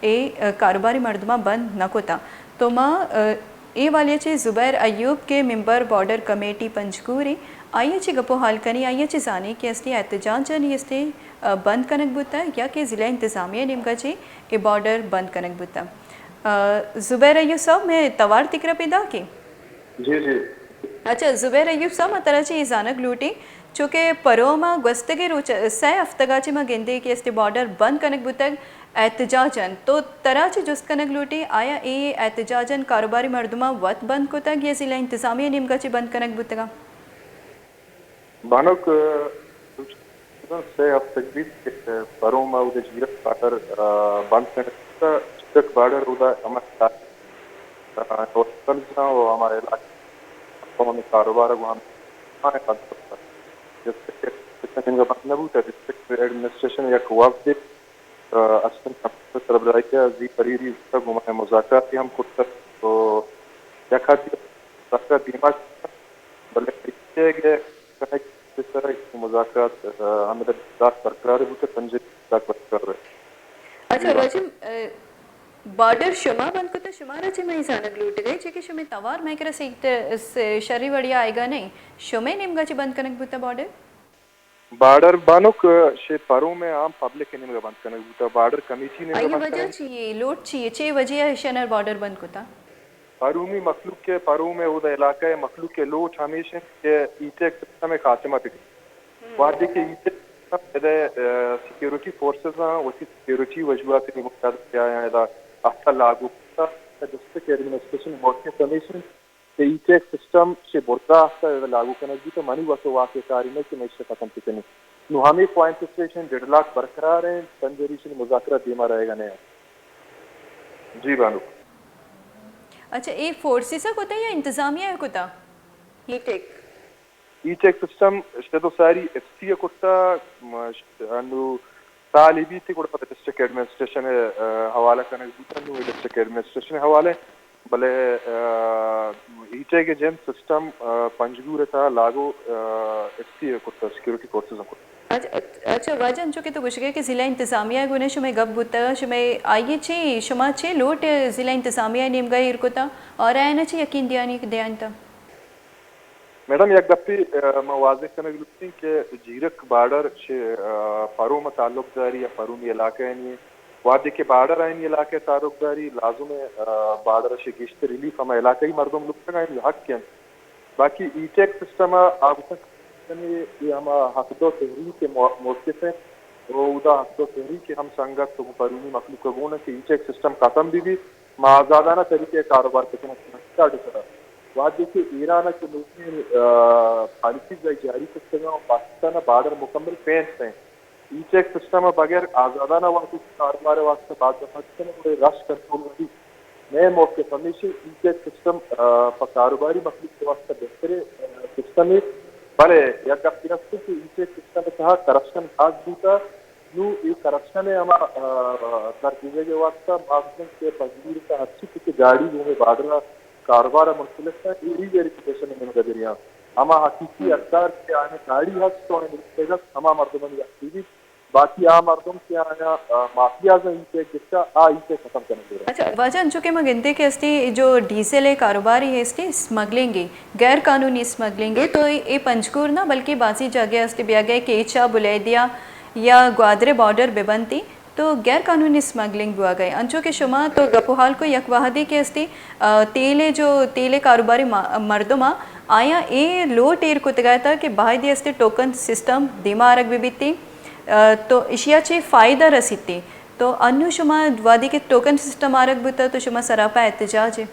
اے، ا، کاروباری مردماں بند نہ کتگ۔ تو ما، ا، اے حوالے ءَ چہ زبیر ایوب کہ ممبر بارڈر کمیٹی پنجگور ایں، آئی ءَ چہ گپ ءُ حال کنیں، آئی ءَ چہ زانیں کہ استے احتجاج ءَ نی استے، ا، بند کنگ بوتگ یا کہ ضلع انتظامیہ ءِ نیمگ ءَ چہ اے بارڈر بند کنگ بوتگ۔ ا، زبیر ایوب صاحب، مئے توار تئی کرا پیداک ایں؟ جی، جی۔ اچھا، زبیر ایوب صاحب، ما ترا چہ اے زانگ لوٹیں چونکہ پروم ءَ گوستگیں روچ، سئے ہفتگ ءَ چہ ما گندیں کہ استے بارڈر بند کنگ بوتگ احتجاجاں، تو ترا چہ جست کنگ لوٹیں، آیا اے احتجاجاں کاروباری مردماں وت بند کتگ یا ضلع انتظامیہ نیمگ ءَ چہ بند کنگ بوتگ؟ بانک، سئے ہفتگ بیت کہ پروم ءَ اود ءَ جیرک بارڈر، آ، بند کنگ بوتگ۔ جیرک بارڈر اود ءَ ہما، آ، ہوٹلز ءَ و ہما علاقہ قومی کاروبار ءَ گوں ہم بند کتگ۔ ڈسٹرکٹ ایڈمنسٹریشن ءَ بند نہ بوتگ، ڈسٹرکٹ ایڈمنسٹریشن یک وفدے، آ، اسسٹنٹ کمشنر سربراہی ءَ زی پریری ءَ گوں ما مذاکرات ہم کرتگ۔ تو یک حدے مذاکرات دیما شتگ، بلے ایشی ءَ کنگ ءِ سر ءَ مذاکرات، آ، ہمدا داخ برقرار بوتگ، پنجگور داخ برقرار۔ اچھا، جی، واجہ، آ، بارڈر شما بند کتگ، شمارا چہ مئے زانگ لوٹگ ءَ، چہ کہ شمئے توار مئے کرا سیت س-، شری وڑیا آئیگا نہیں، شمئے نیمگا چہ بند کنگ بوتگ بارڈر؟ بارڈر بانک، شے پروم ءَ عام پبلک ءِ نیمگا بند کنگ بوتگ، بارڈر کمیٹی ءِ نیمگا آئی بند وجہ کنگ۔ چی یے؟ لوٹ چی یے؟ چے وجہ ءَ ایشانر بارڈر بند کتا؟ پرومی مخلوق ءِ، پروم ءِ اودا علاقہ ءِ مخلوق ءِ لوٹ ہمیش انت کہ ای ٹیگ سسٹم ءِ خاتمہ بہ بیت۔ وہدے کہ ای ٹیگ سسٹم ءَ، آ، سیکیورٹی فورسز آں وتی سیکیورٹی وجوہات ءِ بنیاد ءَ کہ آیاں ادا ہفتہ لاگو کتا، ڈسٹرکٹ ایڈمنسٹریشن ءِ موقف ہمیش انت کہ ای ٹیگ سسٹم چہ برزا ہفتہ ادا لاگو کنگ بیت، منی وس ءُ واک ءِ کاری نہ کہ مئے ایشی ءَ ختم بکنیں۔ نوں ہمے پوائنٹ ءِ سر ءَ ایشانی ڈیڈ لاک برقرار انت، تنجریشن مذاکرات دیما رہگا نہ انت۔ جی بانک۔ اچھا، اے فورسز ءَ کتا یا انتظامیہ ءَ کتا؟ ای ٹیگ۔ ای ٹیگ سسٹم شد و ساری ایف سی ءَ کتا، م-، ش-، انو سالے بیت گڑا پدا ڈسٹرکٹ ایڈمنسٹریشن ءِ، آ، حوالہ کنگ بوتا، نوں ڈسٹرکٹ ایڈمنسٹریشن ءِ حوالہ، بلے، آ، ای ٹیگ ءِ جند سسٹم، آ، پنجگور ءِ تہا لاگو، آ، ایف سی ءَ کتا، سیکیورٹی فورسز ءَ کتا۔ اچ-، اچ-، اچھا واجہ، انچو کہ تو گوشگے کہ ضلع انتظامیہ ءَ گونے شمئے گپ بوتا، شمئے آئی ءَ چی شما چے لوٹ ضلع انتظامیہ ءِ نیمگا ایر کتا اور آیانا چی یقین دیانی دیانتا؟ میڈم، یک گپے، آ، ما واضح کنگ لوٹیں کہ جیرک بارڈر چہ، آ، پروم ءَ تعلق داری یا پرومی علاقہ ءَ نی۔ وہدے کہ بارڈر آئینی علاقہ ءَ تعلق داری، لازم ءَ، آ، بارڈر ءَ چہ گیشتر ریلیف ہما علاقائی مردم لوٹگ آئینی حق انت۔ باقی ای ٹیگ سسٹم ءَ آ گوشن کہ اے ہما حق دو تحریک ءِ مو-، موقف انت۔ و اودا حق دو تحریک ءِ ہم سنگت و پرومی مخلوق ءَ گون انت کہ ای ٹیگ سسٹم ختم بہ بیت۔ ما آزادانہ طریقہ ءَ کاروبار بکنیں، سیاست ءِ سرا۔ وہدے کہ ایران ءَ کہ نوکیں، آ، پالیسیز ءَ جاری کرتگ انت، پاکستان ءِ بارڈر مکمل فینس انت۔ ای ٹیگ سسٹم ءَ بغیر آزادانہ وہدے کہ کاروبار ءِ واسطہ باز دفعہ کنت، گڑا رش کنٹرول نہ بیت۔ مئے موقف ہمیش انت، ای ٹیگ سسٹم، آ، پہ کاروباری مخلوق ءِ واسطہ بہتریں، آ، سسٹمے۔ بلے یک گپے است کہ ای ٹیگ سسٹم ءِ تہا کرپشن باز بوتا۔ نوں اے کرپشن ءِ ہما، آ، درگیجگ ءِ واستہ ما گوشیں کہ پنجگور ءِ تہا ہرچی کہ گاڑی گوں اے بارڈر ءَ کاروبار ءَ منسلک اَنت، اے ری ویریفیکیشن ءِ نیمگ ءَ بریاں۔ ہما حقیقی حقدار کہ آیانی گاڑی ہست و آیانی رسید ہست، ہما مردمانی حق بہ بیت۔ باقی آ مردم کہ آیاں، آ، مافیاز اَنت، ای ٹیگ گپتہ، آ ای ٹیگ ختم کنگ ءَ اَنت۔ اچھا واجہ، انچو کہ ما گندیں کہ استی جو ڈیزل ءِ کاروبارے استی اسمگلنگ ءِ، غیر قانونی اسمگلنگ ءِ، تو اے پنجگور نہ بلکہ بازیں جاگہ استی بیاگئے کیچ ءَ، بلیدہ ءَ یا گوادر ءِ بارڈر بہ بنتی، تو غیر قانونی اسمگلنگ بوگا اِنت۔ انچو کہ شما تو گپ و حال کو یک وہدے کہ استی، آ، تیل ءِ جو تیل ءِ کاروباری ما-، مردم آ، آیاں اے لوٹ ایر کتگ اتگ کہ باید استی ٹوکن سسٹم دیما آرگ بہ بیتی، آ، تو اشیا چے فائدہ رسیتی؟ تو انو شما وہدے کہ ٹوکن سسٹم آرگ بوتا تو شما سراپا احتجاج ءَ؟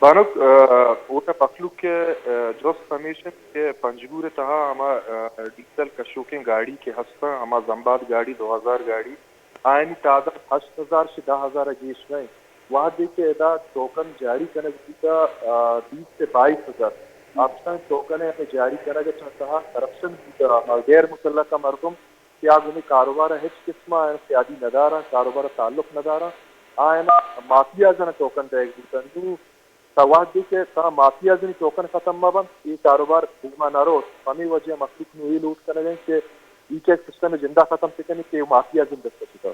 بانک، آ، وتا مخلوق ءِ، آ، جست ہمیش اِنت کہ پنجگور ءِ تہا ہما، آ، ڈیزل کشوکیں گاڑی کہ ہستاں، ہما زمباد گاڑی، دو ہزار گاڑی، آیانی تعداد ہشت ہزار چہ دہ ہزار ءَ گیش نہ اِنت۔ وہدے کہ ادا ٹوکن جاری کنگ بوتا، آ، بیست ءُ بائیس ہزار، آپشن ٹوکن ءِ ہمے جاری کنگ ءِ چہ تہا کرپشن بوتا، ہما غیر متعلقہ مردم کہ آ گوں اے کاروبار ءَ ہچ قسم ءَ سیادی نہ داراں، کاروبار ءَ تعلق نہ داراں، آیاں مافیازاں ٹوکن دئیگ بوتنت۔ نوں تا وہدے کہ تا مافیازانی ٹوکن ختم مہ بنت، اے کاروبار دیما نہ روت۔ ہمے وجہ ءَ مخلوق نوں اے لوٹ کنگ ءَ اِنت کہ ای ٹیگ سسٹم ءَ جندا ختم بکنیت کہ مافیازانی دست ءَ شتگ۔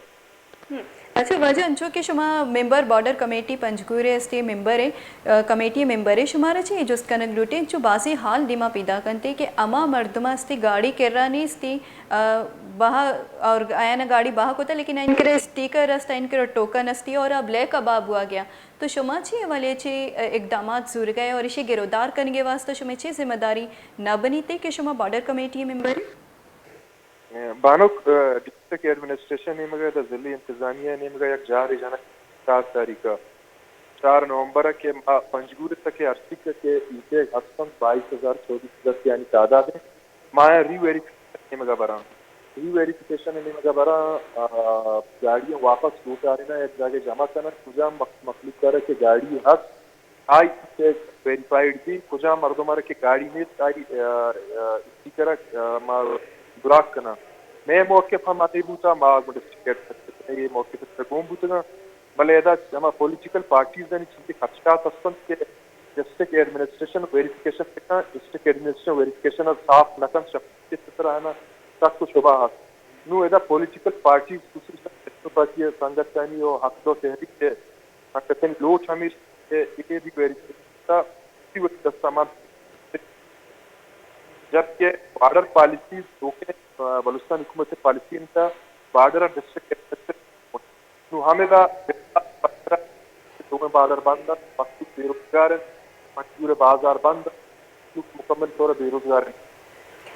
ہم۔ اچھا واجہ، انچو کہ شما ممبر بارڈر کمیٹی پنجگور ءِ استی ممبر ءِ، آ، کمیٹی ءِ ممبر ءِ، شمارا چہ اے جست کنگ لوٹیں، انچو بازیں حال دیما پیداک اَنت کہ ہما مردم استی گاڑی کرا نیستی، آ، بہا اور آیانا گاڑی بہا کتا، لیکن ان کرا اسٹیکر است، ان کرا ٹوکن استی اور اب بلیک ابا بوا گیا۔ تو شما چی حوالے چی اقدامات زورگئے اور اشی گرودار کنگے واسطہ شما چی ذمہ داری نہ بنیتے کہ شما بارڈر کمیٹی ممبر؟ بانک، ڈسٹرکٹ ایڈمنسٹریشن نیمگا، دا ضلعی انتظامیہ نیمگا یک جارے جنگ چار تاریخ، چار نومبر کہ ما پنجگور تک ارسی کہ ایچ اے ہست انت، بائیس ہزار چوبیس ہزار یعنی تعداد ہے۔ ما ری ویریفکیشن نیمگا براں۔ ری ویریفکیشن نیمگا براں، آ، گاڑی واپس لوٹارینا یک جاگہ جمع کنن، کجام مخ-، مخلوق دارہ کہ گاڑی ہست، آئی چیک ویریفائیڈ بی، کجام مردم ارے کہ گاڑی نیست، آئی، آ، آ، اسٹیکر، آ، ما براک کنن۔ مئے موقف ہم ہمے بوتا، ما گڈ اسٹیکر اے موقف تک گون بوتگاں۔ بلے ادا ہما پولیٹیکل پارٹیز آنی چیزے خدشات ہست انت کہ ڈسٹرکٹ ایڈمنسٹریشن ویریفیکیشن بکن، ڈسٹرکٹ ایڈمنسٹریشن ویریفیکیشن ءَ صاف نہ کنت، شفافیت ءِ سرا ہنا شک و شبہ ہست۔ نوں ادا پولیٹیکل پارٹیز، خصوصاً نیشنل پارٹی ءِ سنگتانی و حق دو تحریک ءِ سنگتانی لوٹ ہمیش کہ اے بھی ویریفیکیشن ءَ وتی وتی دستا مان، جبکہ بارڈر پالیسی دوکیں، آ، بلوچستان حکومت ءِ پالیسی انت، بارڈر ءَ ڈسٹرکٹ ایڈمنسٹریشن نوں ہمدا دوئیں بازار بند انت، مخلوق بے روزگار انت، پنجگور ءِ بازار بند انت، مخلوق مکمل طور ءَ بے روزگار انت۔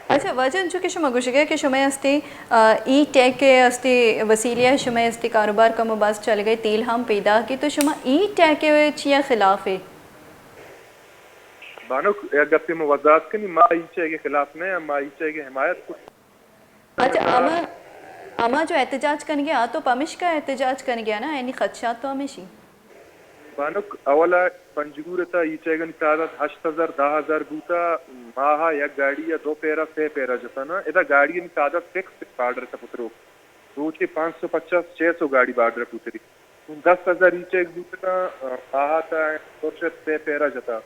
اچھا، واجہ انچو کہ شما گوشگئے کہ شما استے، آ، ای ٹیک ءِ استے وسیلہ ءَ شما استے کاروبار کم و باز چلگئے، تیل ہم پیداک ءِ، تو شما ای ٹیک ءِ چیا خلاف ئے؟ بانک، یک گپے من وضاحت کنی، ما ای ٹیک ءِ خلاف نہ، ما ای ٹیک ءِ حمایت کت۔ اچھا، ہما، ہما جو احتجاج کنگے، آ تو پمشکا احتجاج کنگے نا، یعنی خدشات تو ہمیشی۔ بانک، اولا پنجگور تا ای ٹیگانی تعداد ہشت ہزار، دہ ہزار بوتا، ماہا یک گاڑی یا دو پیرا، سے پیرا جتا نا، ادا گاڑیانی تعداد فکس بارڈر تا پترو۔ روچے پانچ سو پچاس، چھ سو گاڑی بارڈر پتری۔ نوں دس ہزار ای ٹیگ بوتگاں، آ، آہاتا پرشت سے پیرا جتا۔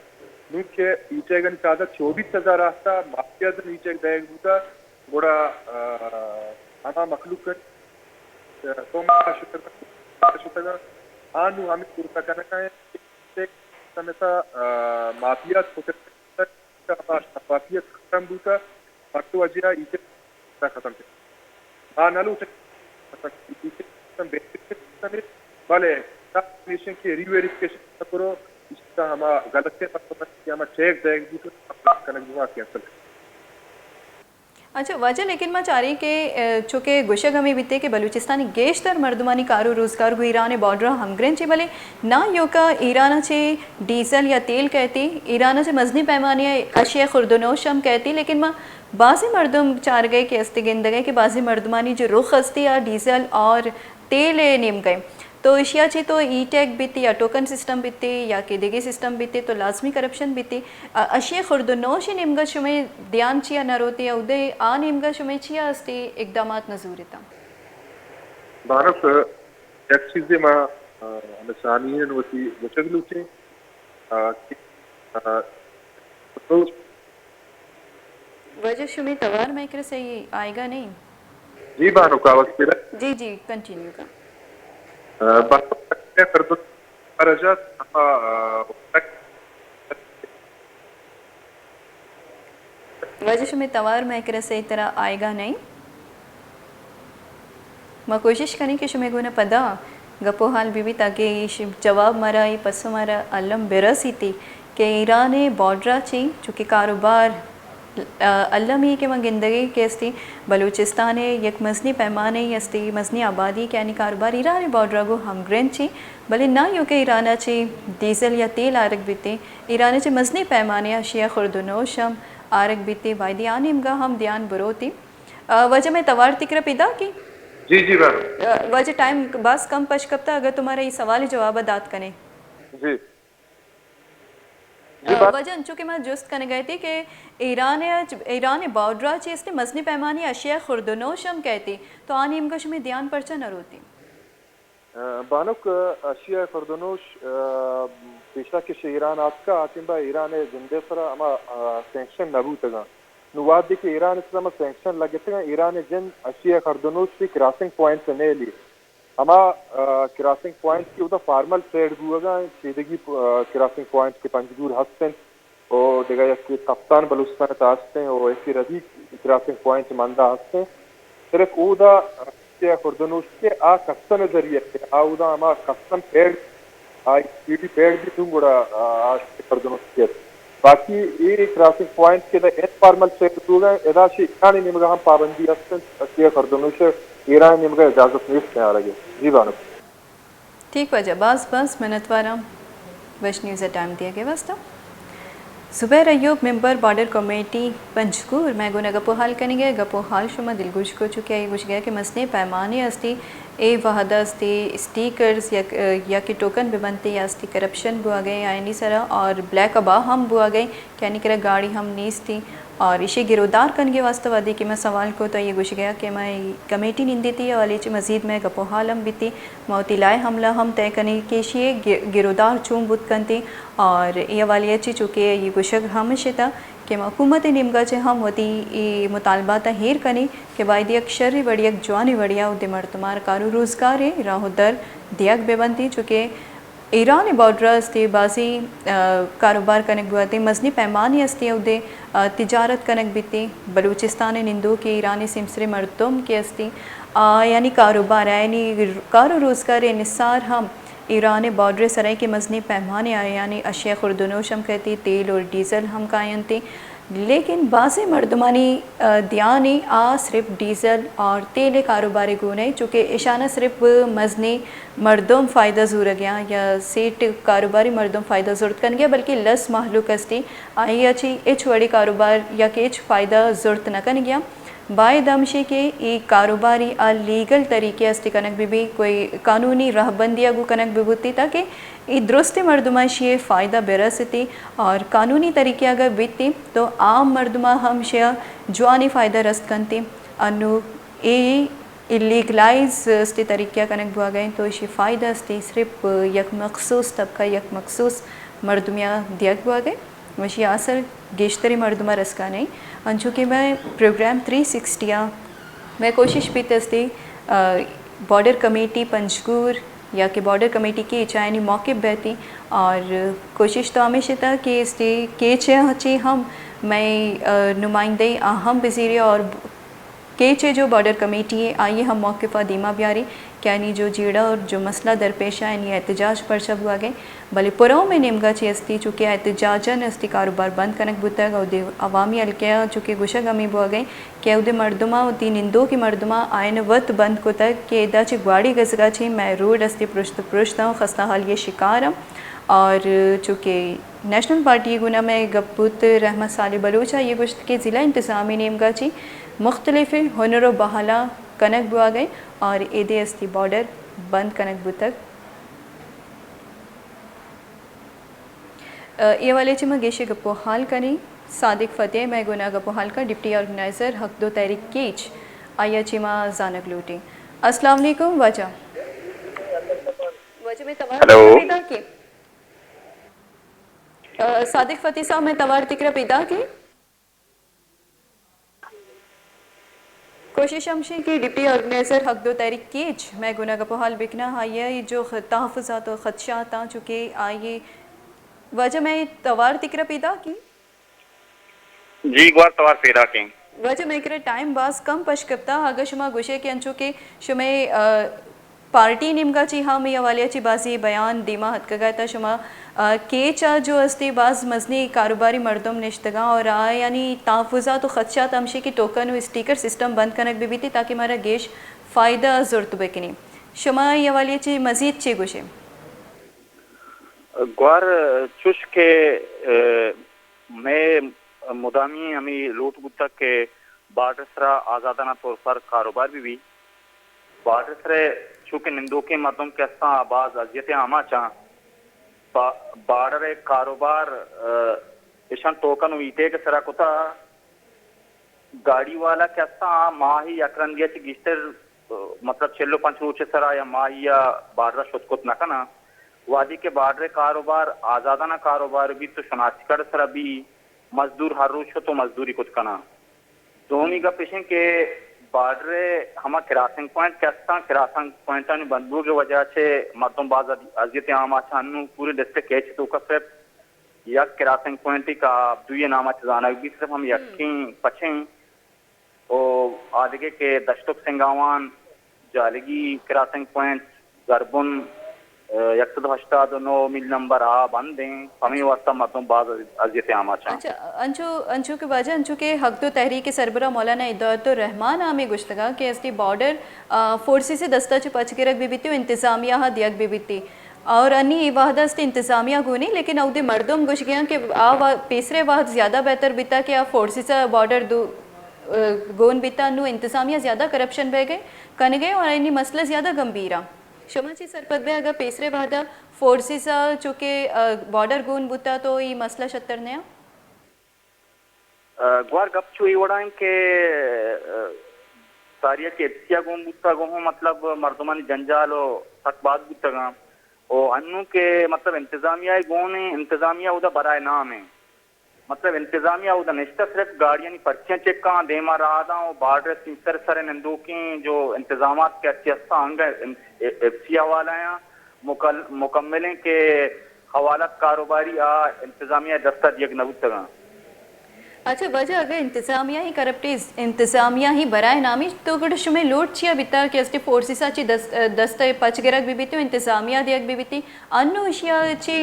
نوں کہ ای ٹیگانی تعداد چوبیس ہزار آستا، مافیا دن ای ٹیگ دئیگ بوتا، گڑا، آ، ہما مخلوق ءَ، آ، تو ما شتگ، شتگاں، آ نوں ہمے پرسا کنگا ایں کہ سمسا، آ، مافیا کتگ۔ شفافیت ختم بوتہ، پٹو ءَ جیڑہ ایچ ختم کنت۔ ما نہ لوٹیں ایچ سسٹم بہترین سسٹم اے، بلے شرط ہمیش انت کہ ری ویریفکیشن کرو، ایشی ءَ ہما غلطیں پٹو کہ ہما چیک دئیگ بوت، کنگ بوت، کینسل کنگ۔ اچھا واجہ، لیکن ما چاریں کہ، اے، چونکہ گوشگ ہمے بیتے کہ بلوچستان ءِ گیشتر مردمانی کار و روزگار گوں ایران ءِ بارڈر ءَ ہمگرنچ ایں، بلے ناں ایوکا ایران ءَ چہ ڈیزل یا تیل کئیت، ایران ءَ چہ مزنیں پیمانے ءَ اشیاء خوردونوش ہم کئیت، لیکن ما بازیں مردم چارگئے کہ استے گندگئے کہ بازیں مردمانی جو رخ استی آ ڈیزل اور تیل ءِ نیمگئے۔ تو اشیا چہ تو ای ٹیگ بیتی یا ٹوکن سسٹم بیتی یا کہ دگہ سسٹم بیتی تو لازمی کرپشن بیتی۔ ا-، اشی خوردونوش نیمگا شمئے دیان چیا نہ روتی، اودے آ نیمگا شمئے چیا استی اقدامات نہ زورتا؟ بانک، یک چیزے ما، آ، ہمے سامعین وتی گوشگ لوٹیں، آ، کہ، آ، واجہ شمئے توار مئے کرا صحیح آئیگا نہیں۔ جی بانک، آواز پیدا؟ جی جی، کنٹینیو کن۔ آ، بانک، واجہ شمئے توار مئے کرا صحیح طرح آئیگا نہیں۔ ما کوشش کنیں کہ شمئے گونا پدا گپ و حال بہ بیت، تاکہ اے ش-، جواب مارا، اے پسو مارا الم برسیتی کہ ایران ءِ بارڈر ءَ چی، چونکہ کاروبار، ا، المی کہ ما گندگی کہ استی بلوچستان ءِ یک مزنی پیمانے استی، مزنی آبادی کہ آنی کاروبار ایران ءِ بارڈر ءَ گوں ہمگرنچ ایں، بلے ناں ایوکا ایران ءَ چی ڈیزل یا تیل آرگ بیتے، ایران ءَ چی مزنی پیمانے ءَ اشی ءِ خوردونوش ہم آرگ بیتے، بایدی آ نیمگا ہم دیان بروتی۔ آ، واجہ مئے توار تئی کرا پیداک ایں؟ جی، جی، بانک۔ آ، واجہ ٹائم باز کم پش کپتا، اگر تو مارا اے سوال ءِ جواب دات کنے۔ جی۔ جی، آ، بانک۔ واجہ انچو کہ ما جست کنگا اتی کہ ایران ءَ، ایران ءِ بارڈر ءَ چی استے مزنی پیمانے ءَ اشی ءِ خوردونوش ہم کئیت، تو آ نیمگا شمئے دیان پرچا نہ روتی؟ آ، بانک، اشی ءِ خوردونوش، آ، پیشا کہ شہ ایران آتکا، آ ٹیمبا ایران ءِ جندے سرا ہما، آ، سینکشن نہ بوتگاں۔ نوں وہدے کہ ایران ءِ سرا ہما سینکشن لگتگاں، ایران ءِ جند اشی ءِ خوردونوش چہ کراسنگ پوائنٹ ءَ نیلی۔ ہما، آ، کراسنگ پوائنٹ کہ اودا فارمل ٹریڈ بوگا انت، چیدگی، آ، کراسنگ پوائنٹ کہ پنجگور ہست انت، و دگہ یکے کپتان بلوچستان ءِ تہا ہست انت، و یکے ردی کراسنگ پوائنٹ مندا ہست انت۔ صرف اودا شیخ خردنوشی ءِ آ کستن ءِ ذریعہ ءَ، آ اودا ہما کستن پیڑ، آ پیڑی پیڑ بیت، نوں گڑا آ شیخ خردنوشی ءَ۔ باقی اے کراسنگ پوائنٹ کہ ادا انفارمل سیٹ بوگ ءَ، ادا چہ ایران ءِ نیمگ ءَ ہم پابندی است انت، شیخ خردنوشی ءَ ایران ءِ نیمگ ءَ اجازت نیست آرگ ءِ۔ جی بانک۔ ٹھیک واجہ، باز باز منتواراں وش نیوز ءَ ٹائم دیگ ءِ واستہ۔ زبیر ایوب، ممبر بارڈر کمیٹی پنجگور، مئے گون ءَ گپ ءُ حال کنگ ءَ۔ گپ ءُ حال شما دلگوش کو، چونکہ اے گوشگ ءَ کہ مزنیں پیمانے استی، اے وہد ءَ استی اسٹیکرز یا، یا کہ ٹوکن بہ بنت یا استی کرپشن بوگ ءَ آیانی سرا اور بلیک ابا ہم بوگ ءَ کہ آیانی کرا گاڑی ہم نیستی۔ اور ایشی گرودار کنگے واسطہ وہدے کہ ما سوال کو تو آئی گوشگیا کہ ما اے کمیٹی نندیتی، حوالے چہ مزید مئے گپ و حال ہم بیتی، ما وتی لائحہ عملہ ہم طے کنی کہ ایشی گ-، گرودار چون بوت کنتی۔ اور اے حوالے چہ چونکہ اے گوشگ ہم شتا کہ ما حکومت نیمگا چہ ہم وتی اے مطالبات ہیر کنی کہ باید یک شری وڑی، یک جوانی وڑیا اودے مردمار کار و روزگارے راہ و در دیگ بہ بنتی، چونکہ ایران ءِ بارڈر ءَ استی بازیں، آ، کاروبار کنگ بوتیں، مزنیں پیمانے استی اودے، آ، تجارت کنگ بیتیں۔ بلوچستان ءِ نندوکیں ایران ءِ سیمسریں مردم کہ استی، آ، یعنی کاروبار، یعنی کار و روزگار ءِ نثار ہم ایران ءِ بارڈر ءِ سرا کہ مزنیں پیمانے آیانی اشیاء خوردنوش ہم کئیتی، تیل اور ڈیزل ہم کاینتی۔ لیکن بازیں مردمانی، آ، دیانی آ صرف ڈیزل اور تیل ءِ کاروبار ءِ گون ءَ، چونکہ اشانا صرف مزنیں مردم فائدہ زورگیاں یا سیٹ کاروباری مردم فائدہ زرت کنگیا، بلکہ لس مہلوک استی، آئی ءَ چی ہچ وڑی کاروبار یا کہ ہچ فائدہ زرت نہ کنگیا۔ باید ہمشی کہ اے کاروباری آ لیگل طریقے استی کنگ بہ بی، کوئی قانونی رہبندی ءَ گوں کنگ بہ بوتی، تاکہ اے درستیں مردماں اشی ءِ فائدہ بہ رسیتی اور قانونی طریقے اگر بیتی تو عام مردماں ہم اشی ءَ جوانیں فائدہ رست کنتی۔ انو اے ایلیگلائز استی طریقے ءَ کنگ بوگ ءَ انت تو اشی فائدہ استی صرف یک مخصوص طبقہ، یک مخصوص مردمے ءَ دیگ بوگ ءَ۔ و اشی اثر گیشتریں مردماں رسگا نئیں۔ انچو کہ مئے پروگرام تھری سکسٹی ءَ مئے کوشش بیت استی، آ، بارڈر کمیٹی پنجگور یا کہ بارڈر کمیٹی کیچ آیانی موقف بیتی اور کوشش تو ہمیش اتا کہ استی کیچ ءَ چی ہم مئے، آ، نمائندہ آ ہم بزیری اور کیچ ءِ جو بارڈر کمیٹی ءَ آئی ءِ ہم موقف ءَ دیما بیاری کہ آیانی جو جیڑہ اور جو مسئلہ درپیش ءَ آیانی احتجاج پرچا بوگ ءَ، بلے پرو مئے نیمگا چی استی، چونکہ احتجاجاً استی کاروبار بند کنگ بوتگ، اودے عوامی حلقہ ءَ چونکہ گوشگ ہمے بوگ ءَ کہ اودے مردماں، وتی نندوکیں مردماں آیان وت بند کتگ کہ ادا چہ گواڑی گزگا چی مئے روڈ استی پرشت پرشت ءَ خستہ حالی ءِ شکار ءَ۔ اور چونکہ نیشنل پارٹی ءِ گونا مئے گپ بوت، رحمت صالح بلوچ ءَ یہ گوشت کہ ضلع انتظامی نیمگا چی مختلف ہنر و بہلا کنگ بوگ ءَ اور ایدے استی بارڈر بند کنگ بوتگ۔ اے حوالے چہ ما گیشیں گپ و حال کنیں۔ صادق فتح مئے گونا گپ و حال کا، ڈپٹی آرگنائزر حق دو تحریک کیچ، آئی ءَ چہ ما زانگ لوٹیں۔ السلام علیکم واجہ۔ واجہ مئے توار ہیلو۔ پیدا کی؟ آ، صادق فتح صاحب، مئے توار تکرا پیدا کی؟ کوشش ہمشی کہ ڈپٹی آرگنائزر حق دو تحریک کیچ مئے گونا گپ و حال بکنا، آئی ءَ جو خ-، تحفظات و خدشات آں، چونکہ آئی واجہ مئے توار تکرا پیدا کی؟ جی، گوار توار پیدا کیں۔ واجہ مئے کرا ٹائم باز کم پش کپتا، اگہ شما گوشے کہ انچو کہ شمئے، آ، پارٹی نیمگا چی ہم اے حوالے چی بازی بیان دیما ہتکگا تا شما، آ، کیچ ءَ جو استی باز مزنی کاروباری مردم نشتگاں اور آیانی تحفظات و خدشات ہمشی کہ ٹوکن و اسٹیکر سسٹم بند کنگ بہ بیتی تاکہ مارا گیش فائدہ زرت بکنی۔ شما اے حوالے چی مزید چی گوشے؟ گوار چوش کہ، آ، مئے مدامی ہمے لوٹ بوتگ کہ بارڈر سرا آزادانہ طور پر کاروبار بہ بی۔ بارڈر سرا چونکہ نندوکیں مردم کہ استاں، باز اذیت آماچاں۔ با-، بارڈر ءِ کاروبار، آ، ایشاں ٹوکن و ای ٹیگ سرا کتا۔ گاڑی والا کہ استاں، آ ماہی یک رندی ءَ چہ گیشتر، مطلب، چل و پنچ روچ ءِ سرا یا ماہی ءَ بارڈر ءَ شت کت نہ کناں۔ وہدے کہ بارڈر ءِ کاروبار آزادانہ کاروبار بیت تو شناسی کارڈ ءِ سرا بی، مزدور ہر روچ شت و مزدوری کت کناں۔ دومی گپ ایش انت کہ بارڈر ءِ ہما کراسنگ پوائنٹ کہ استاں، کراسنگ پوائنٹانی بند بوگ ءِ وجہ چہ مردم باز اذ-، اذیت آماچ انت۔ انوں پورے ڈسٹرکٹ کیچ ءِ توکا صرف یک کراسنگ پوائنٹے کہ عبدوئی ءِ نام ءَ چہ زانگ بیت، صرف ہم یکیں پچیں۔ و آدگہ کہ دشتک سنگاوان، جالگی کراسنگ پوائنٹ، گربن، ء، یک سد و ہشتاد و نو میل نمبر آ بند ایں، ہمے واسطہ مردم باز اذیت ء آماچ اں۔ اچھا، انچو، انچو کہ واجہ، انچو کہ حق دو تحریک سربراہ مولانا ہدایت الرحمان ء ہمے گوشتگا کہ استی بارڈر، آ، فورسز ء دستا چہ پچ گرگ بہ بیتی و انتظامیہ ء دیگ بہ بیتی۔ اور انی اے وہد است انتظامیہ گونی، لیکن اودے مردم گوشگیاں کہ آ وا-، پیسرے وہد زیادہ بہتر بیتا کہ آ فورسز ء بارڈر دو، ء، گون بیتا، نو انتظامیہ زیادہ کرپشن بہ گئے، کنگے اور انی مسئلہ زیادہ گمبھیر ء۔ شما چی سرپد بے اگاں پیسرے وہدا فورسز ء چونکہ، ء، بارڈر گون بوتا تو ای مسئلہ شتر نیا؟ ء، گوار گپ چو ای وڑا انت کہ، ء، ساریا کہ ایف سی ء گون بوتا گوں ہم مطلب مردمانی جنجال و سک باز بوتگاں و انو کہ مطلب انتظامیہ گون انت، انتظامیہ اودا برائے نام انت۔ مطلب انتظامیہ اودا نشتہ صرف گاڑیانی پرچیاں چیک کاں، دیما راہ داں و بارڈر سیمسر سر نندوکیں جو انتظامات کہ اچی ہستاں انگا ایف سی حوالہ آں مکل-، مکمل ایں کہ حوالات کاروباری آ انتظامیہ دستا دیگ نہ بوتگاں۔ اچھا واجہ، اگہ انتظامیہ ہی کرپٹ، انتظامیہ ہی برائے نامی، تو گڑا شمے لوٹ چیا بیتا کہ اسٹی فورسز آ چی دست، دست پچ گرگ بہ بیتی و انتظامیہ دیگ بہ بیتی؟ انو اشیا چی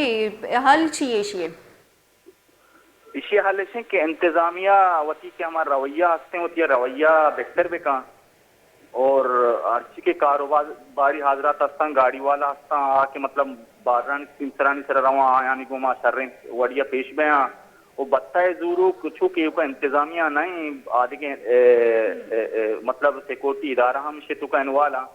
حل چی ایشی؟ ایشی ء حل اش انت کہ انتظامیہ وتی کہ ہما رویہ ہستیں، وتی ء رویہ بہتر بکن اور ہرچی کہ کاروباری حاضرات ہستاں، گاڑی والا ہستاں، آ کہ مطلب بارانی سیمسرانی سر ء رواں، آیانی گوما شریں وڑی ء پیش بیاں و بتہ ء زوروک چو کہ ایوکا انتظامیہ نہ ایں، آدگہ، اے، اے، اے، مطلب سیکورٹی ادارہ ہم اشی توکا انوالو آں۔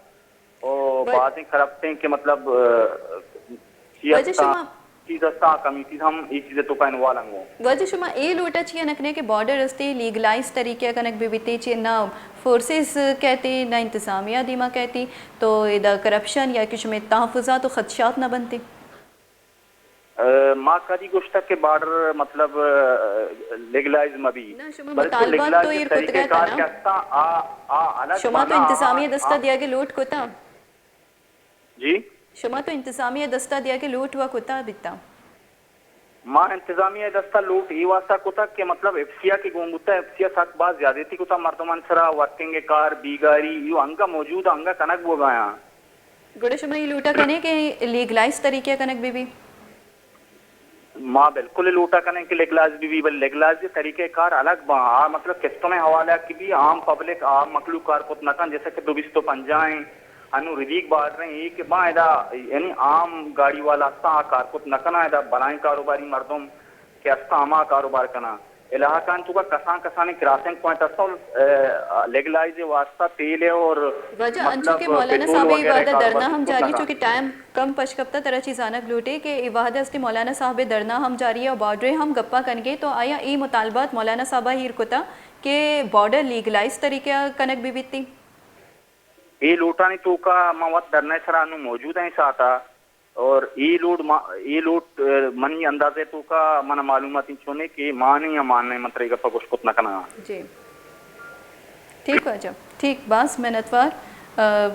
او بل- بازیں کرپٹیں کہ مطلب، ء، چی واجہ ہستاں، شما چیز ہستاں، کمیٹیز ہم اے چیز ء توکا انوالو انگوں۔ واجہ شما اے لوٹا چیا نہ کنے کہ بارڈر استی لیگلائز طریقہ کنگ بہ بیتی، چی نہ فورسز کہتی، نہ انتظامیہ دیما کہتی، تو ادا کرپشن یا کہ شمے تحفظات و خدشات نہ بنتی؟ ء، ما کدی گوشتگ کہ بارڈر مطلب، ء، لیگلائز مہ بی؟ نہ، شما بلکہ مطالبہ لیگلائز تو ایر طریقہ کتگا کار تھا نا؟ کہ ہستاں، آ، آ الگ شما تو مانا انتظامیہ آ، دستا آ، دیگے لوٹ کتا؟ جی؟ شما تو انتظامیہ دستا دیگے لوٹ و کتا بیتا؟ ما انتظامیہ دستا لوٹ ای واسطہ کتا کہ مطلب ایف سی آ کہ گون بوتا، ایف سی آ سک باز زیادتی کتا، مردمان سرا ورکنگ کار، بیگاری، یو انگا موجود، انگا کنگ بوگایاں۔ گڑا شما اے لوٹا کنے کہ لیگلائز طریقہ کنگ بہ بی؟ ما بالکل لوٹا کنیں کہ لیگلائز بہ بی، بلے لیگلائز طریقہ کار الگ باں۔ آ مطلب سسٹم حوالہ کہ بی عام پبلک، عام مخلوق کار کت نہ کن، جیسا کہ دو بیست و پنجاہ ہیں، انو ردیگ بارڈر ہیں، اے کہ باں ادا یعنی عام گاڑی والا ہستاں آ کار کت نہ کناں، ادا بلائیں کاروباری مردم کہ ہستاں ہما کاروبار کناں۔ علاقہ آں توکا کسان کسانیں کراسنگ پوائنٹ ہستاں، ء، لیگلائز واسطہ تیل ہے اور واجہ، انچو مطلب کہ مولانا پٹرول صاحب اے وغیرہ وہد ء کاروبار دھرنا ہم کت جاری، نہ چونکہ ٹائم کم پش کپتا، ترا چی زانگ لوٹے کہ اے وہد ء استی مولانا صاحب ء دھرنا ہم جاری ء بارڈر ء ہم گپا کنگے، تو آیا اے مطالبات مولانا صاحب ء ایر کتا کہ بارڈر لیگلائز طریقہ ء کنگ بہ بیتی؟ اے لوٹانی توکا ما وت دھرنا ء سرا انو موجود ہیں ساعتا۔ اور اے لوٹ ما-، اے لوٹ، ء، منی اندازے توکا من معلومات انچونے کہ مانے یا مان نہ، من ترے گپا گوش کت نہ کناں۔ جی۔ ٹھیک واجہ۔ ٹھیک، باز منتوار۔ ء،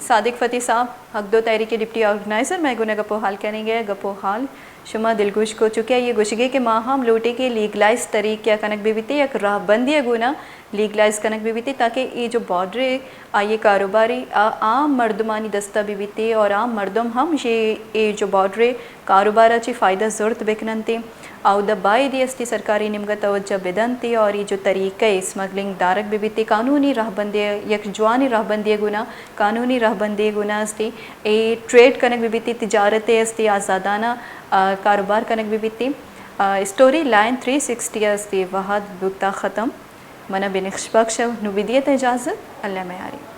صادق فتح صاحب، حق دو تحریک ڈپٹی آرگنائزر، میں گونے گپو حال کریں گے، گپو حال شما دلگوش کو چکے یہ گوشگے کہ ما ہم لوٹے کہ لیگلائز طریقہ کنک بہ بیتے، یک راہ بندی گونا لیگلائز کنگ بہ بیتی تاکہ اے جو بارڈر ء آئی ء کاروباری آ عام مردمانی دست ء بہ بیتی اور عام مردم ہم یہ اے جو بارڈر ء کاروبار ء چی فائدہ زرت بکننتی۔ اودا بایدی استی سرکاری نیمگا توجہ بدنتی اور اے جو طریقہ ء اسمگلنگ دارگ بہ بیتی قانونی راہبندی ء یک جوانی راہبندی ء گونا، قانونی راہبندی ء گونا استی اے ٹریڈ کنگ بہ بیتی، تجارت ء استی آزادانہ، آ، کاروبار کنگ بہ بیتی۔ آ، اسٹوری لائن تھری سکسٹی ء استی وہد بوتا ختم۔ منا بنخش بخش ء نو بدیت اجازت، اللہ میاری۔